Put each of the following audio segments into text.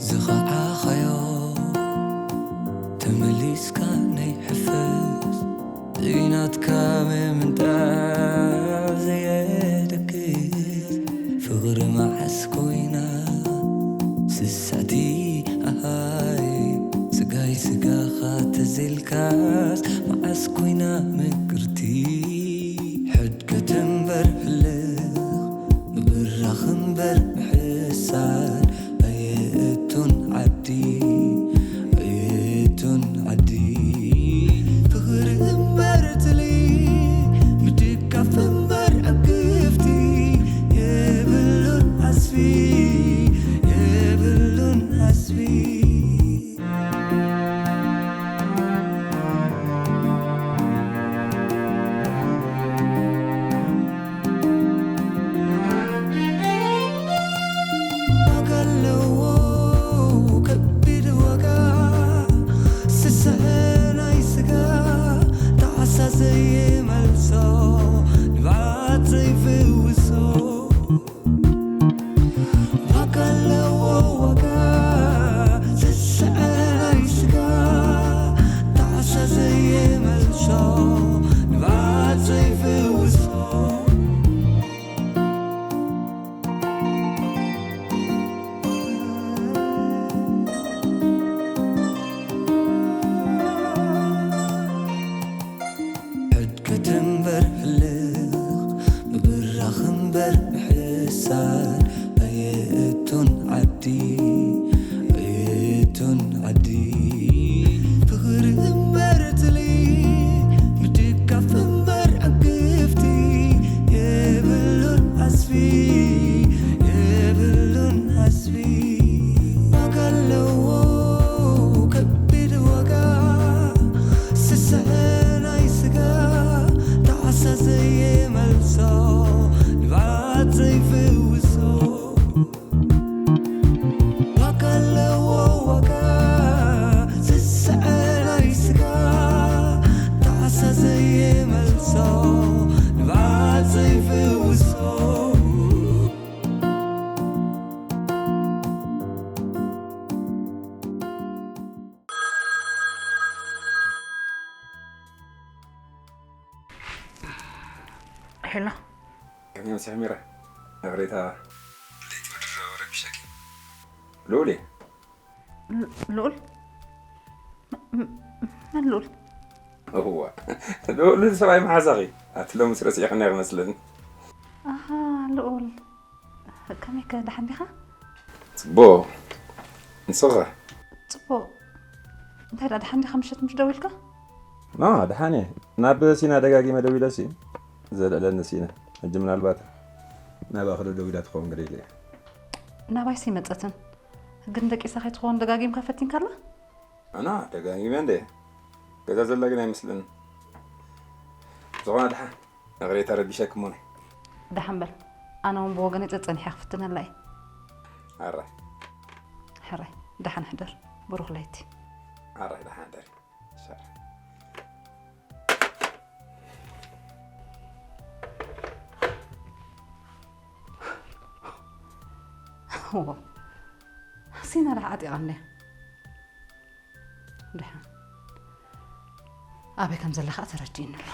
ዝኸዓኻዮ ተመሊስካ ናይ ሕፈስ ዘይናትካ ምምንጣር ዘየደግስ ፍቕሪ መዓስ ኮይና ስስዕቲ ኣሃይ ስጋይ ስጋኻ ተዘልካስ መዓስ ኮይና ምቅርቲ ሕድገት እምበር ህልኽ ምብራኽ እምበር ምሕሳር ኣየእቱን ዓዲ ኣየእቱን ዓዲ ፍቕሪ እምበር ትሊ ምድጋፍ እምበር ዕግፍቲ የብሉን ዓስቢ የብሉን ዓስቢ ዋጋ ኣለዎ ከቢድ ዋጋ ስስዐ ናይ ስጋ ጣዕሳ ዘይመልሶ ንብዓት ዘይፍውሶ ዋጋ ኣለዎ ዋጋ ዝስዐ ናይ ስጋ ጣዕሳ ዘይመልሶ ንብዓት ዘይፍውሶ ሕድገት እምበር ህልኽ ምብራኽ እምበር ምሕሳር ኣየእቱን ዓዲ ኣየእቱን ዓዲ ፍቕሪ እምበር ትሊ ምድጋፍ እምበር ዕግፍቲ የብሉን ዓስቢ የብሉን ዓስቢ ዋጋ ኣለዎ ከቢድ ዋጋ ስስዐ ናይ ስጋ ጣዕሳ ዘይመልሶ ንብዓት ዘይፍውሶ ዋጋ ኣለዎ ዋጋ ዝስዐ ናይ ስጋ ጣዕሳ ዘይመልሶ ንብዓት ዘይፍውሶ ሄሎ ከመይ መሲኺ ሚራ? ይቕሬታ ለይቲ ምድርዳው ረቢሸኪ። ልኡል እየ። ል- ልኡል? ም- ም- መን ልኡል? እዋ ልኡል ሰብኣይ መሓዛኺ። ኣቲ ሎምስ ረሲዕኽና ክመስለኒ። ኣሃ ልኡል ከመይከ ደሓን ዲኻ? ጽቡቕ። ንስኻ? ጽቡቕ። እንታይ ደኣ ደሓን ዲኻ? ምሸት ምሽ ደዊልካ? ኖ ደሓን እየ። ናብ ሲና ደጋጊመ ደዊለሲ ዘለዕለኒ ሲና። ሕጂ ምናልባት ናባኺ ዶ ደዊላ ትኸውን ገለ ኢለ እየ። ናባይሲ መጸትን። ግን ደቂሳ ከይትኸውን ደጋጊምካ ፈቲንካላ? ኣና ደጋጊመ እንደ ገዛ ዘላ ግን ኣይመስለኒ። ዝኾነ ደሓን። እቕሬታ ረቢሸክሞ ነይ። ደሓን በል። ኣነ እውን ብወገነይ ጸጸኒሐ ክፍትነላ እየ። ኣራይ። ሕራይ። ደሓን ሕደር። ብሩኽ ለይቲ። ኣራይ ደሓን ሕደር። ሻር። ዎ። ሲና ደሓ ዓጢቓ እንድያ። ደሓን። ኣበይ ከም ዘላ ኸኣ ተረዲእኒ ኣሎ።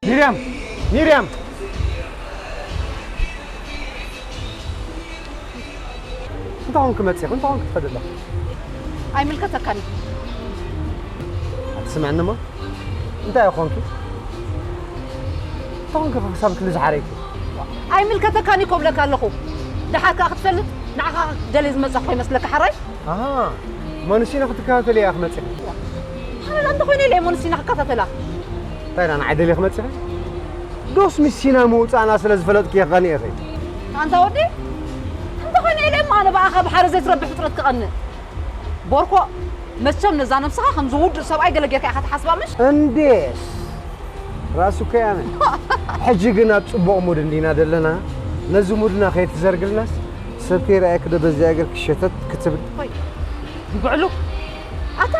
ሚርያም! ሚርያም! እንታይ ኾንክ መፂእኺ? እንታይ ኾንክ ትኸዲ ኣለኺ? ኣይምልከተካን እዩ። ኣትስምዕኒ እሞ? እንታይ ኾንኪ? እንታይ ኾንክ ክሳብ ክሊ ዝሓረይኪ? ኣይምልከተካን እዩ ኮብለካ ኣለኹ። ደሓር ከኣ ክትፈልጥ ንዓኻ ደልየ ዝመጻኹ ይመስለካ ሓራይ? ኣሃ፣ መንሲና ክትከታተል እያ ክመጽእ። ሓመላ እንተኾይነ ኢለ እየ መንሲና ክከታተላ። እንታይ ኢና ንዓይ ደልየ ክመጽእ? ዶስ ምሲና ምውጻእና ስለ ዝፈለጥኪ እየ ክቐንእ ኢኺ። ኣንታ ወዲ እንተኾይነ ኢለ እሞ ኣነ ብኣኻ ብሓረ ዘይትረብሕ ፍጥረት ክቐንእ። ቦርኮ መቸም ነዛ ነብስኻ ከም ዝውድእ ሰብኣይ ገለ ጌርካ ኢኻ ትሓስባ ምሽ? እንዴስ ራሱ ከያነ ሕጂ ግን ኣብ ጽቡቕ ሙድ እንዲና ዘለና ነዚ ሙድና ከይትዘርግልናስ ሰብ ከይረኣየኪ ዶ በዚኣ ገርኪ ሸተት ክትብል ብዕሉ ኣታ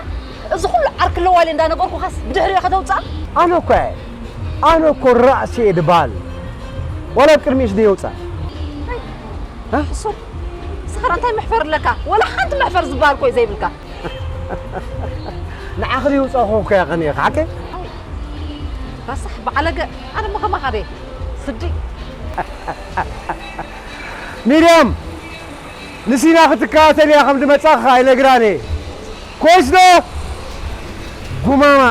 እዚ ኩሉ ዓርኪ ኣለዋ ኢለ እንዳነገርኩኻስ ብድሕሪኡ ከተውፅኣ ኣነ እኮ እየ ኣነ እኮ ራእሲ እየ ድበሃል ዋላ ኣብ ቅድሚእሽ ደየውፅኣ ሕሱር ንስኻ እንታይ መሕፈር ኣለካ ወላ ሓንቲ መሕፈር ዝበሃል እኮ እዩ ዘይብልካ ንዓኺ ደየውፅኣኹ እኮ እያ ቀኒኤ ሓቀይ ረሳሕ በዓለገ ኣነ መኸማኻ ደየ ስዲ ሚርያም ንሲና ክትከታተል እያ ከም ዝመጻኻ ኣይነግራን እየ ኮይስ ዶ ጉማማ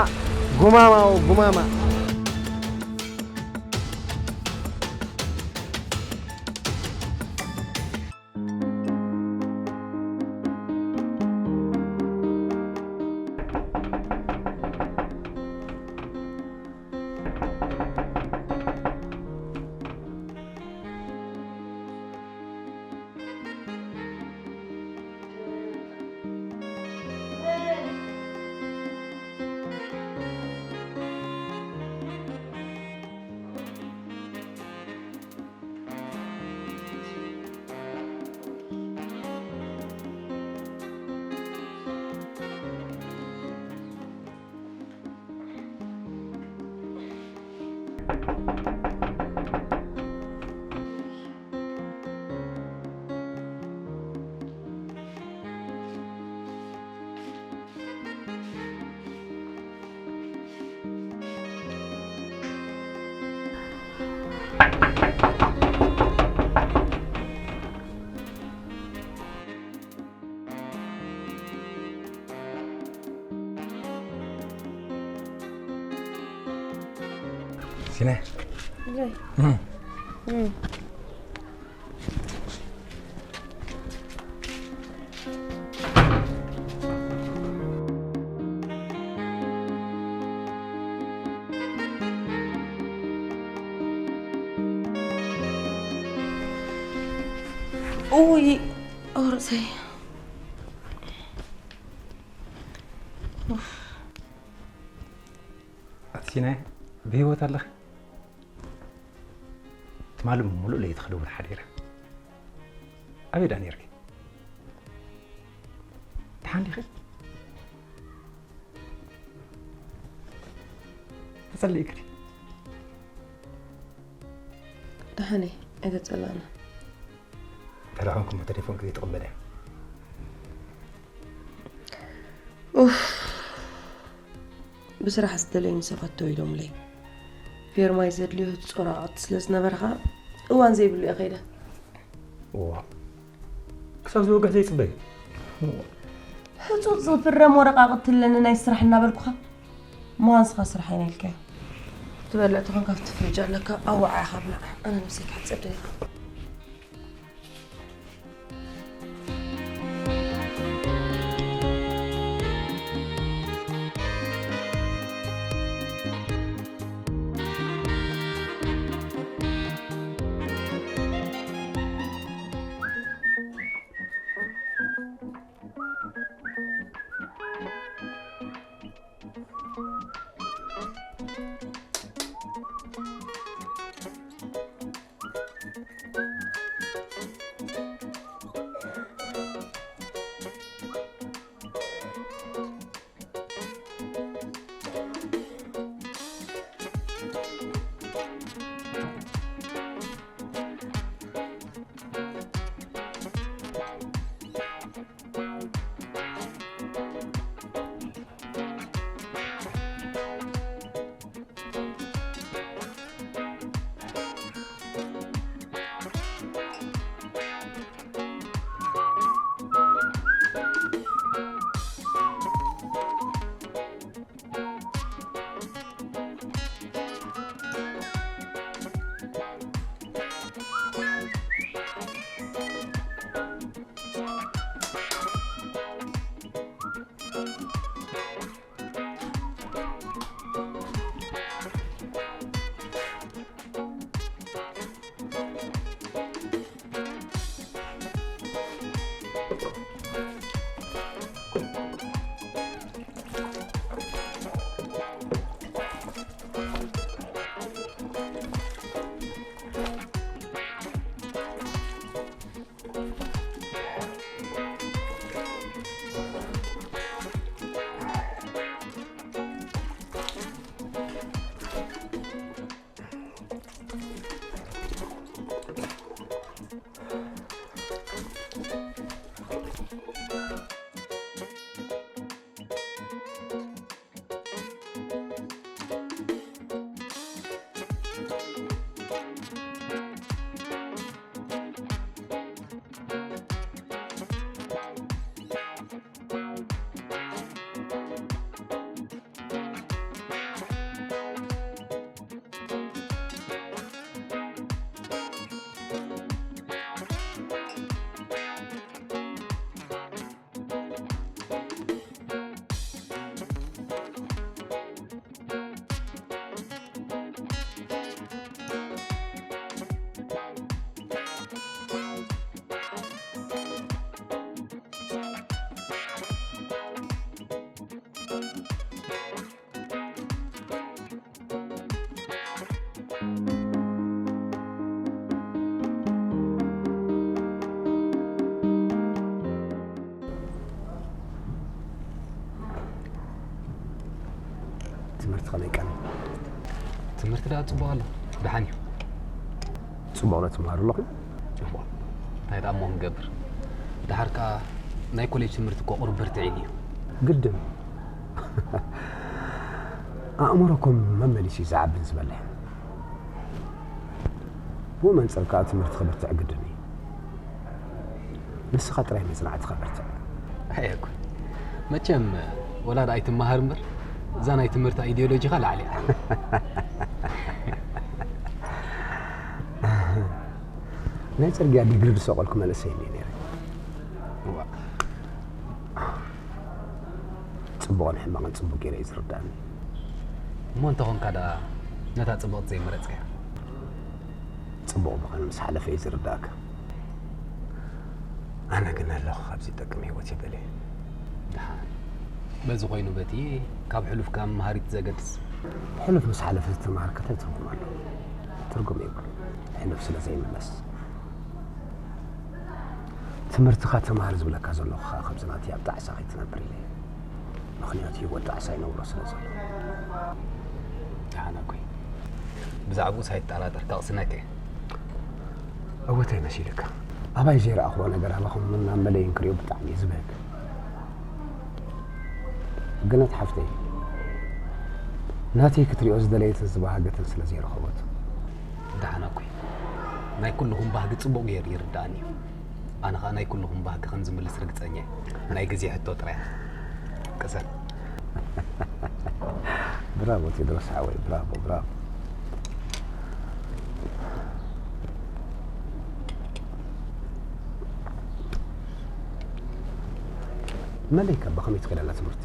ጉማማ ጉማማ ሲነ ኡይ ኦርሰይ ኣቲ ሲናይ ብህይወት ኣለኺ? ትማሊ ሙሉእ ለይቲ ክድውል ሓዲረ። ኣበይ ደኣ ነይርኪ? ደሓን ዲኺ? ተጸሊእኪ ድዩ? ደሓን እየ፣ ኣይተጸላእና። ተላኾንኩ እሞ ተሌፎንኪ ዘይትቕበልያ? ኡፍ፣ ብስራሕ ዝደለዩኒ ሰባት ደው ኢሎምለይ። ፌርማይ ዘድልዮ ህጹጽ ወረቓቕቲ ስለ ዝነበረ ኸኣ እዋን ዘይብሉ እየ ከይደ። እዋ፣ ክሳብ ዝወግሕ ዘይጽበይ። ህጹጽ ዝፍረም ወረቓቕቲ ኣለኒ ናይ ስራሕ እናበልኩኻ፣ እሞ ኣንስኻ ስራሕ ኣይነ ኢልካዮ። ትበልዕ ተኾንካ ኣብቲ ፍሪጅ ኣለካ፣ ኣዋዓ ኢኻ ብላዕ። ኣነ ነብሰይ ክሕጸብ ደሊኻ። ትምህርቲ ከመይ ቀኒ? ትምህርቲ ደኣ ጽቡቕ ኣሎ፣ ደሓን እዩ። ጽቡቕ ዶ ትመሃሩ ኣለኹም? እሞ እንታይ ደኣ እሞ ክንገብር? ደሓር ከኣ ናይ ኮሌጅ ትምህርቲ እኮ ቁሩብ ብርትዒ እዩ። ግድን። ኣእምሮኩም መመሊሱ እዩ ዝዓብን ዝበልሕን። ብኡ መንጽር ከኣ ትምህርቲ ክብርትዕ ግድን እዩ። ንስኻ ጥራይ መጽናዕትኻ በርትዕ። ኣየኩ መቸም ወላ ደኣ ኣይትመሃር እምበር እዛ ናይ ትምህርቲ ኣይዲዮሎጂኻ ላዕሊ እያ። ናይ ጽርግያ ዲግሪ ዝሰቐልኩ መንእሰይ እንዲ ነይረ። ጽቡቕን ሕማቕን ጽቡቕ ገይረ እዩ ዝርዳእኒ። እሞ እንተኾንካ ደኣ ነታ ጽቡቕቲ ዘይመረጽካያ? ጽቡቕ ምዃኑ ምስ ሓለፈ እዩ ዝርዳእካ። ኣነ ግን ኣለኹ ካብዚ ይጠቅም ህይወት ይበለ። ደሓን በዚ ኮይኑ በቲ ካብ ሕሉፍካ ምምሃር እዩ ዘገድስ። ሕሉፍ ምስ ሓለፈ ዝተምሃርካ እንታይ ትርጉም ኣሎ? ትርጉም የብሉ። ሕሉፍ ስለ ዘይምለስ። ትምህርትኻ ተምሃር ዝብለካ ዘለኹ ከዓ ከምዚ ናተይ ኣብ ጣዕሳ ከይትነብር ኢለ። ምኽንያቱ ህይወት ጣዕሳ ይነብሮ ስለ ዘሎ። ደሓን ኣኮይ ብዛዕባኡ ሳይጠራጠር ከቕስነካ እየ። እወታይ መሲልካ ኣባይ ዘይረኣኽዎ ነገር ኣባኹም ናብ መለይን ክሪኦ ብጣዕሚ እዩ ዝበህግ። ገነት ሓፍተይ ናተይ ክትሪኦ ዝደለየትን ዝበሃገትን ስለ ዘይረኸቦት። ደሓን ኣኮይ ናይ ኩልኹም ባህጊ ጽቡቕ ገይሩ ይርዳእኒ እዩ። ኣነ ኸኣ ናይ ኩልኹም ባህጊ ከም ዝምልስ ርግጸኛ እየ። ናይ ግዜ ሕቶ ጥራይ። ቅሰን። ብራቮ ቴድሮስ ሓወይ ብራቮ ብራቮ። መለይ ከ ብኸመይ ትኸይድ ኣላ ትምህርቲ?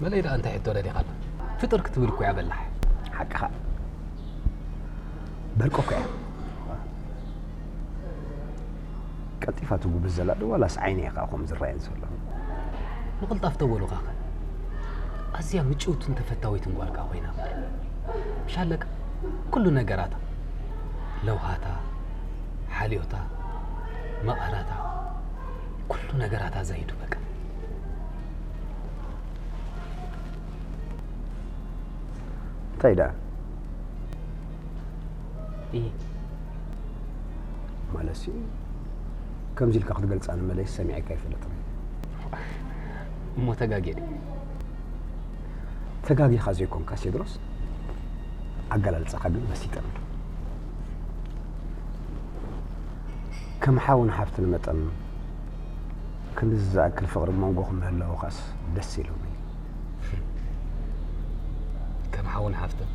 መለይ ደኣ እንታይ ሕቶ ደሊኻ ኣላ? ፍጥር ክትብል እኮ እያ በላሕ። ሓቅኻ። በርቆ እኮ እያ። ቀልጢፋ ትጉብዝ ዘላ ዶ ዋላስ ዓይኒ እየ ከዓ ከምኡ ዝረኣየን ዘሎ? ምቕልጣፍ ተበሉኻ ኸ ኣዝያ ምጭውትን ተፈታዊትን ጓል ከኣ ኮይና እምበር። ምሻለካ ኩሉ ነገራታ ለውሃታ ሓልዮታ መቐረታ ኩሉ ነገራታ ዘይዱ በቃ። እንታይ ደኣ እይ ማለት ሲ ከምዚ ኢልካ ክትገልጻ ንመለይ ሰሚዐካ ይፈልጥ። እሞ ተጋጌ ተጋጊኻ ዘይኮንካ ቴድሮስ ኣገላልጻኻ ግን መሲጠኒ። ከም ሓውን ሓፍትን መጠን ክንድዚ ዝኣክል ፍቕሪ መንጎኹም ምህላውኻስ ደስ ኢሉኒ። ከም ሓውን ሓፍትን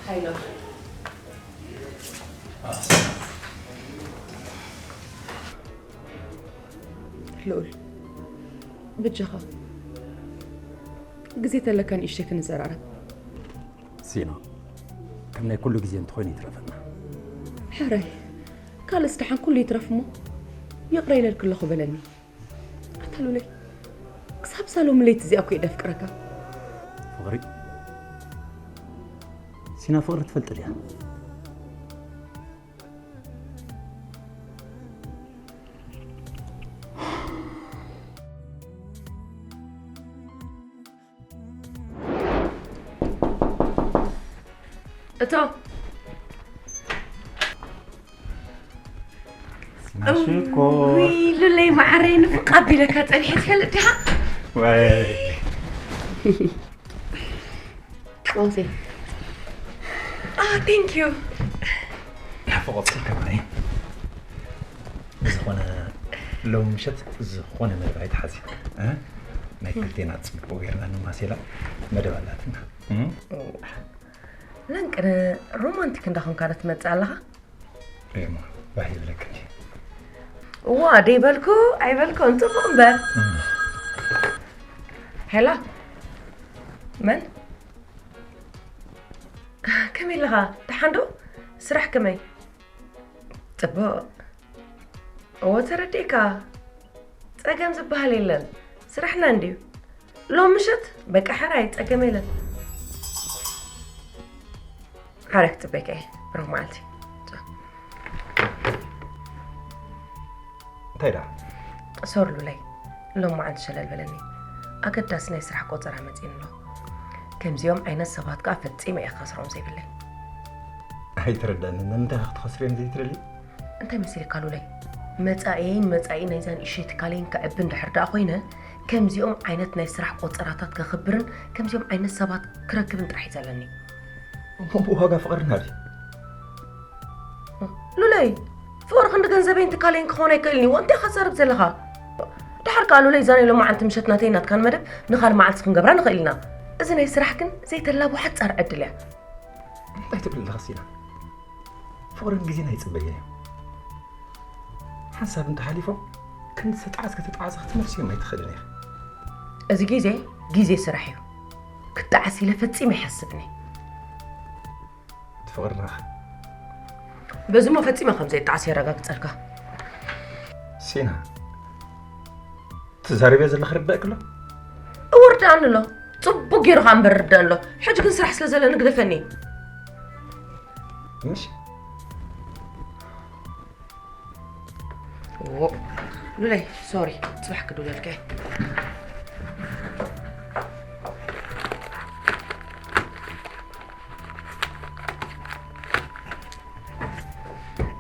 ሃይሎ ልኡል ብጃኻ ግዜ ተለካ ንእሽተይ ክንዘራረብ። ሲና ከም ናይ ኩሉ ግዜ እንተኾይኑ ይትረፈና። ሕራይ ካልእስ ደሓን ኩሉ ይትረፍ እሞ ይቕረ ኢለልክ ኣለኹ በለኒ። ኣታ ሉለይ ክሳብ ሳሎም ለይቲ እዚኣ እኮ እየ ደፍቅረካ። ፍቕሪ ሲና ፍቕሪ ትፈልጥ ድያ? እቶ ሽኮር ሉለይ መዓረይ ንፍቕ ኣቢለካ ጸኒሐ ትፈልጥ ዲኻ? ወይ ኦኬ። Oh, thank you. ናፍቆትኪ ከማይ ዝኾነ ሎም ምሸት ዝኾነ መደብ ኣይትሓዚ። እ? ናይ ክልቴና ጽቡቕ ጌርና ንማሴላ መደብ ኣላትና። እ? ለንቅነ ሮማንቲክ እንዳኾንካ ዶ ትመጽእ ኣለኻ? እማ ባህ ይብለክኒ። ዋ ደይበልኩ ኣይበልኩን ጽቡቕ እምበር። ሄላ መን ከመይ ኣለኻ? ደሓን ዶ? ስራሕ ከመይ? ጽቡቕ። እዎ ተረዲእካ። ጸገም ዝበሃል የለን። ስራሕና እንድዩ። ሎም ምሸት በቃ ሕራይ ጸገም የለን። ሓረክ ጽበቀ ብሩክ መዓልቲ። እንታይ ደኣ? ሶሪ ሉለይ፣ ሎም መዓልቲ ሸለል በለኒ። ኣገዳሲ ናይ ስራሕ ቆጸራ መጺእኒ ኣሎ። ከምዚኦም ዓይነት ሰባት ከኣ ፈጺመ እየ ክኸስሮም ዘይብለይ። ኣይትረዳንን። ንምንታይ ክትኸስርዮም ዘይትደሊ? እንታይ መሲልካ ሉለይ? መጻኢየይን መጻኢ ናይዛ ንእሸይ ትካለይን ክዕቢ እንድሕር ደኣ ኮይነ፣ ከምዚኦም ዓይነት ናይ ስራሕ ቆጸራታት ከኽብርን ከምዚኦም ዓይነት ሰባት ክረክብን ጥራሕ እዩ ዘለኒ። እሞ ብዋጋ ፍቕርና ድዩ? ሉለይ፣ ፍቕሪ ክንዲ ገንዘበይን ትካለይን ክኾን ኣይክእልን እዩ። እንታይ ኢኻ ትዛረብ ዘለኻ? ደሓር ከኣ ሉለይ፣ እዛ ናይ ሎማዓንቲ ምሸት ናተይን ናትካን መደብ ንኻልእ መዓልቲ ክንገብራ ንኽእል ኢና። እዚ ናይ ስራሕ ግን ዘይተላቡ ሓጻር ዕድል እያ። እንታይ ትብል ኣለኻ ሲና? ፍቕርን ግዜን ኣይጽበይን እዮም። ሓንሳብ እንተሓሊፎም ክንዲ ዝተጣዓስ ከተጣዓስ ክትመልስዮም ኣይትኽእልን ኢኻ። እዚ ግዜ ግዜ ስራሕ እዩ። ክጣዓስ ኢለ ፈጺመ ኣይሓስብን እየ። እቲ ፍቕርና ኸ? በዚ እሞ ፈጺመ ከም ዘይጣዓስ የረጋግጸልካ። ሲና፣ ትዛረብዮ ዘለኺ ርዳእኪ ኣሎ? እወ ርዳእኒ ኣሎ። ጽቡቕ ገይሩ ኸኣ እምበር ርዳእኒ ኣሎ። ሕጂ ግን ስራሕ ስለ ዘለኒ ግደፈኒ። ምሽ ኦ፣ ሉለይ ሶሪ፣ ጽባሕ ክድውለልካ እየ።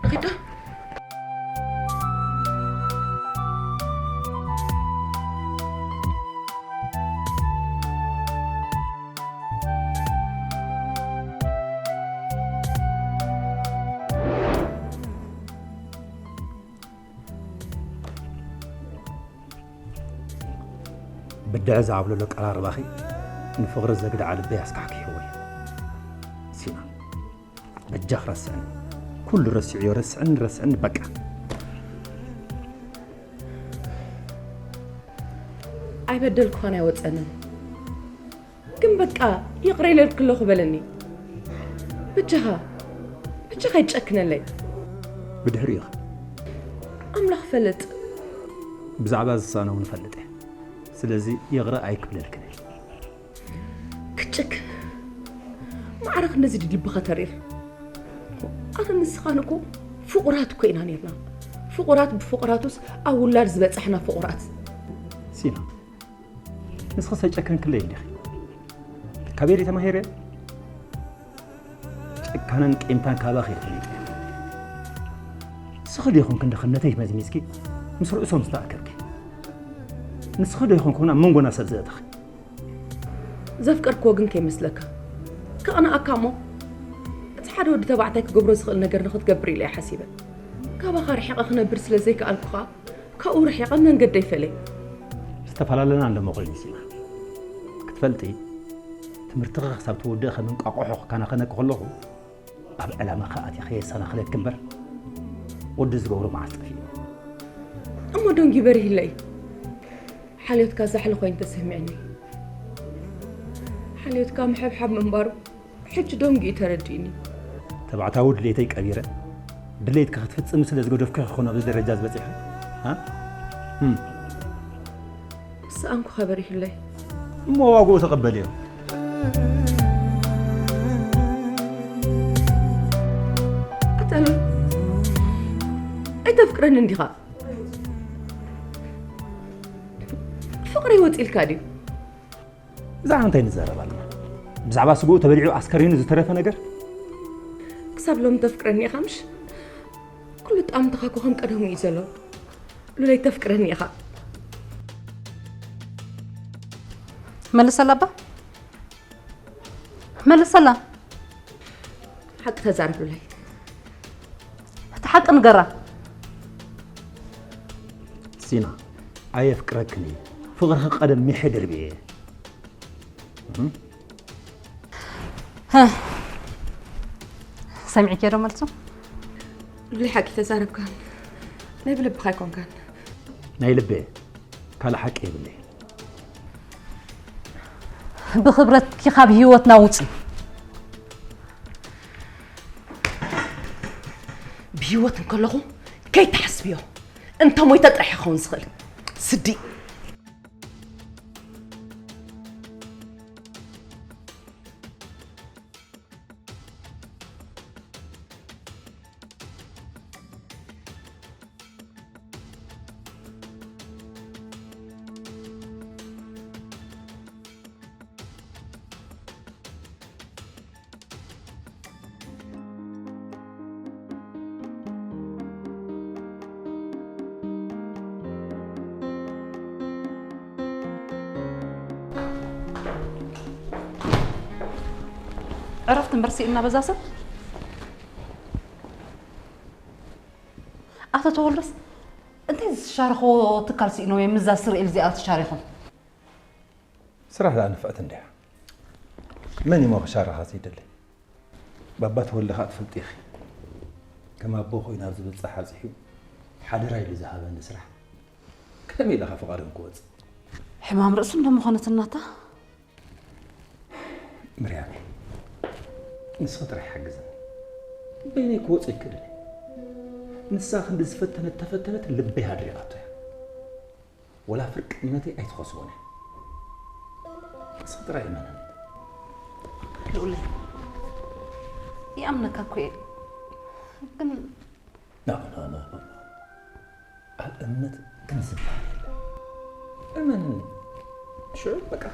ሪታ፣ ብድዐ ዝዓብለሎ ቀራርባኺ ንፍቕሪ ዘግድዓ ልበይ ኣስካሕኪሕዎ እዩ። ሲና፣ በጃኽ ረስዕኒ። ኩሉ ረሲዕዮ፣ ረስዕኒ፣ ረስዕኒ፣ በቃ። ኣይበደልኩኻን ኣይወጸንን። ግን በቃ ይቕረ ኢለልኪ ኣለኹ በለኒ። በጃኻ፣ በጃኻ ኣይትጨክነለይ። ብድሕሪኡ ኢኻ። ኣምላኽ ፈልጥ። ብዛዕባ ዝሳነ እውን እፈልጥ እየ። ስለዚ ይቕረ ኣይክብለልክን እየ። ክትጨክን? ማዕረ ክንድዚ ድዩ ልብኻ ተሪር? ኣነ ንስኻን እኮ ፍቑራት እኮ ኢና ነይርና። ፍቑራት ብፍቑራቱስ ኣብ ውላድ ዝበጻሕና ፍቑራት። ሲና፣ ንስኺ ሰጨከንክለይ እንዲኺ። ካበይ ድየ ተማሂረ? ጭካነን ቂምታን ካባኺ እየ ፈሊጠ። ንስኺ ዲኹም ክንዲ ክነተይ መዝሚዝኪ ምስ ርእሶም ዝተኣከብኪ? ንስኺ ዶ ይኹን ኮን ኣብ መንጎና ሰብ ዘእተኺ? ዘፍቀርክዎ ግን ከይመስለካ። ከቕንኣካ እሞ፣ እቲ ሓደ ወዲ ተባዕታይ ክገብሮ ዝኽእል ነገር ንኽትገብር ኢለ እየ ሓሲበ። ካባኻ ርሒቐ ክነብር ስለ ዘይከኣልኩ ኸኣ፣ ካብኡ ርሒቐ መንገደይ ፈለየ። ዝተፈላለና ኣለሞ ኮይኑ ሲና። ክትፈልጢ፣ ትምህርትኺ ክሳብ ትውድኢ ከም እንቋቑሖ ክከናኸነኪ ከለኹ፣ ኣብ ዕላማኺ ኣትየ ከየሰናኽለኪ እምበር፣ ወዲ ዝገብሮ መዓስ ጠፊኡ። እሞ ደንጊ በሪህለይ። ሓልዮትካ ዛሕሊ ኮይኑ ተሰሚዕኒ። ሓልዮትካ ምሕብሓብ ምንባሩ ሕጂ ደንጊ እዩ ተረዲእኒ። ተባዕታዊ ድሌተይ ቀቢረ፣ ድሌትኪ ክትፍጽሚ ስለ ዝገደፍኩ ይኾን ኣብዚ ደረጃ ዝበጺሐ? ሃ? እም። ዝሰኣንኩኻ በሪህለይ። እሞ ዋግኡ ተቐበልዮ። ኣታ ሉል፣ ኣይተፍቅረንን ዲኻ? ፍቕሪ ይወጽ ኢልካ ድዩ? ብዛዕባ እንታይ ንዛረብ ኣለና? ብዛዕባ ስግኡ ተበሊዑ ኣስከሬኑ ዝተረፈ ነገር? ክሳብ ሎሚ ተፍቅረኒ ኢኻ ምሽ? ኩሉ ጣምትኻ እኮ ከም ቀደሙ እዩ ዘሎ። ሉለይ ተፍቅረኒ ኢኻ። መልሰላ ኣባ። መልሰላ። ሓቂ ተዛረብ ሉለይ። እቲ ሓቂ ንገራ። ሲና፣ ኣየፍቅረክን እየ። ፍቕርኺ ቀደም ሚሐ ደርብየ እየ። እም? ሀ፣ ሰሚዕኪ ዶ መልሱ? ብለይ ሓቂ ተዛረብካን ናይ ብልብኻ ኣይኮንካን። ናይ ልበ ካልእ ሓቂ የብለይ። ብኽብረትኪ ካብ ህይወትና ውፂ። ብህይወት እንከለኹ ከይትሓስብዮ፣ እንተ ሞይተ ጥራሕ ይኸውን ዝኽእል። ስዲ። ዕረፍቲ እምበር ስኢልና በዛ ሰብ። ኣቶ ተወልደስ እንታይ ዝሻረኽዎ ትካል ስኢኖም እዮም ምዛ ስርኤል እዚኣ ተሻሪኾም? ስራሕ ደኣ ንፍዕቲ እንድያ። መን እሞ ክሻረኻ ዘይደሊ? ባባ ተወልደ ኸኣ ትፈልጢ ኢኺ። ከም ኣቦ ኮይኑ ኣብ ዝብል ጻሕ ኣብጺሑ ሓደራ ኢሉ ዝሃበኒ ስራሕ ከመይ ኢለ ኸ ፍቓዶም ክወጽእ? ሕማም ርእሱ እንደምኾነት እናታ ምርያመይ፣ ንስኺ ጥራይ ሓግዝኒ። በይነይ ክወጽእ ይክእል። ንሳ ክንዲ ዝፈተነት ተፈተነት ልበይ ኣድሪቓቶ እያ። ወላ ፍርቂ እምነተይ ኣይትኸስቦን እያ። ንስኺ ጥራይ እመነኒ። ልኡለይ ይኣምነካ እኮ እየ ግን ኖ ኖ ኖ ኖ። ኣብ እምነት ግን ዝበሃል የለን። እመንኒ። ሽዑ በቃ።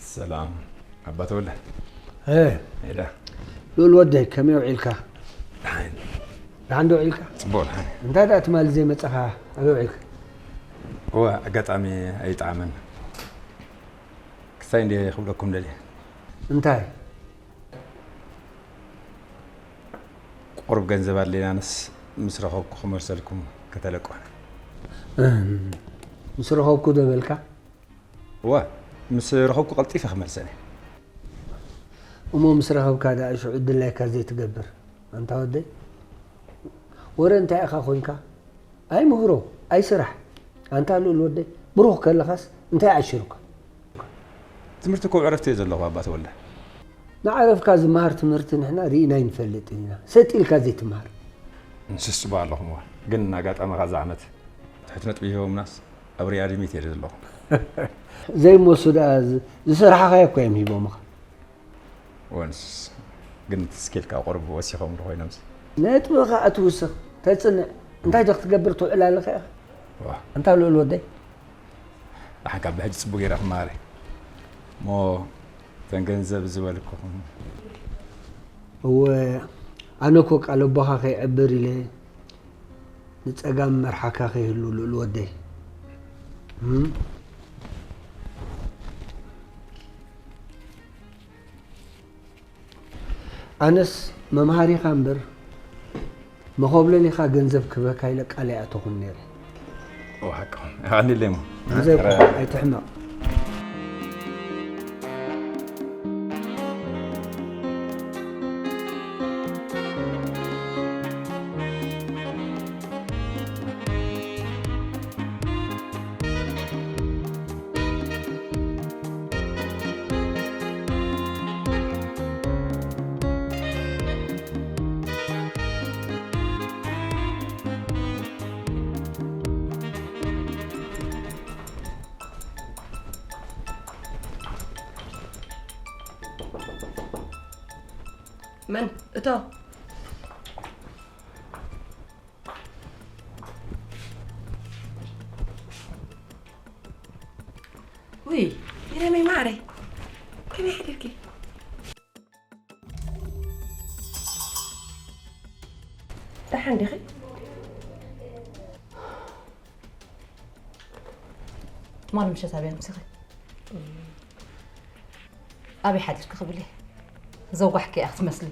ሰላም ኣባ ተወለ። እ፣ ሄዳ ልኡል ወደይ ከመይ ውዒልካ? ደሓን። ደሓን ዶ ውዒልካ? ጽቡቕ ደሓን። እንታይ ደኣ ትማሊ ዘይመጻኻ ኣበይ ውዒልካ? እወ ኣጋጣሚ ኣይጠዓመን። ክሳይ እንደ ክብለኩም ደልየ። እንታይ? ቁሩብ ገንዘብ ኣድልየናንስ ምስ ረኸብኩ ክመልሰልኩም ከተለቅሑና። እም፣ ምስ ረኸብኩ ዶ በልካ? እወ ምስ ረኸብኩ ቀልጢፈ ክመልሰን እየ። እሞ ምስ ረኸብካ ደኣ ሽዑ ድላይካ ዘይትገብር ኣንታ ወደይ? ወረ እንታይ ኢኻ ኮንካ? ኣይ ምህሮ፣ ኣይ ስራሕ። ኣንታ ልኡል ወደይ፣ ብሩኽ ከለኻስ እንታይ ዓሽሩካ? ትምህርቲ እኮ ዕረፍቲ እየ ዘለኹ ኣባ ተወልደ። ንዓረፍካ ዝመሃር ትምህርቲ ንሕና ርኢና ኣይንፈልጥን ኢና። ሰጥ ኢልካ ዘይትምሃር። ንስስ ጽቡቕ ኣለኹም እዋ። ግን ኣጋጣሚ ኻዚ ዓመት ትሕቲ ነጥቢ ሂቦምናስ ኣብ ሪኣድሚት እየ ዘለኹ። ዘይመሱ ደኣ ዝ-፣ ዝሰራሕኻዮ እኮ እዮም ሂቦምኻ። ወንስ ግን ስኬልካ ቁርብ ወሲኾም ዶ ኮይኖምስ? ነጥብኻ ኣትውስኽ፣ ተጽንዕ። እንታይ ዶ ክትገብር ትውዕል ኣለኻ ኢኻ? ዋ። ኣንታ ልኡል ወደይ። ደሓንካ ብሕጂ ጽቡቕ ገይረ ክመሃር እየ። እሞ እተን ገንዘብ ዝበልኩኹም። እወ፣ ኣነ እኮ ቃል ኣቦኻ ከይዕብር ኢለ ንጸጋም መርሓካ ከይህሉ ልኡል ወደይ። እም? ኣነስ መምሃሪኻ እምበር መኾብለሊኻ ገንዘብ ክበካ ኢለ ቃል ኣይኣተኹን ነይረ። እወ፣ ሓቅኹም። የቐንየለይ እሞ። ብዘይ ኣይትሕመቕ። መን እቶ? ውይ፣ ይረመይ ማዕረይ፣ ከመይ ሓዲርኪ? ደሓን ዲኺ? ትማሊ ምሸት ኣበይ ኣምሲኺ? ኣበይ ሓዲርኪ ክብል እየ። ዘጓሕኪ እያ ክትመስሊ።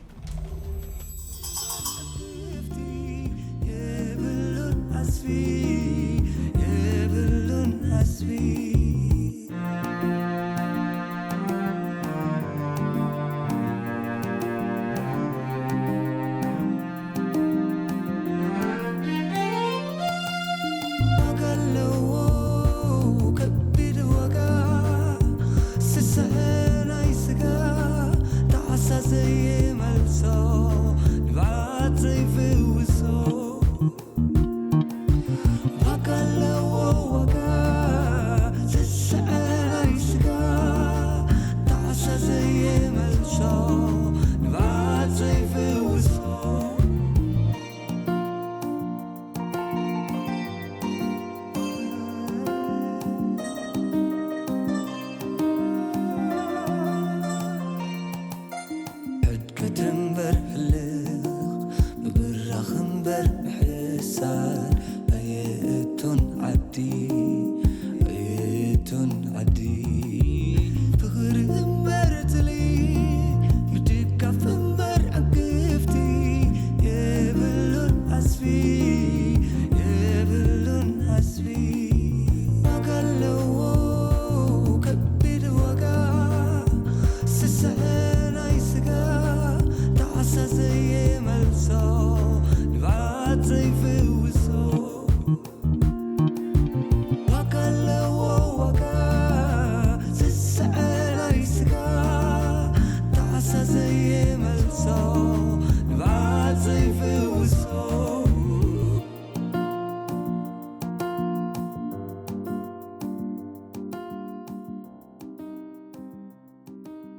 የብሉን ዓስቢ፣ የብሉን ዓስቢ። ዋጋ ኣለዎ ከቢድ ዋጋ፣ ስስዐ ናይ ስጋ፣ ጣዕሳ ዘይመልሶ፣ ንብዓት ዘይፍውሶ። ዋጋ ኣለዎ ዋጋ፣ ስስዐ ናይ ስጋ፣ ጣዕሳ ዘይመልሶ፣ ንብዓት ዘይፍውሶ። ሕድገት እምበር ሕልኽ፣ ምብራኽ እምበር ምሕሳር ኣየእቱን ዓዲ።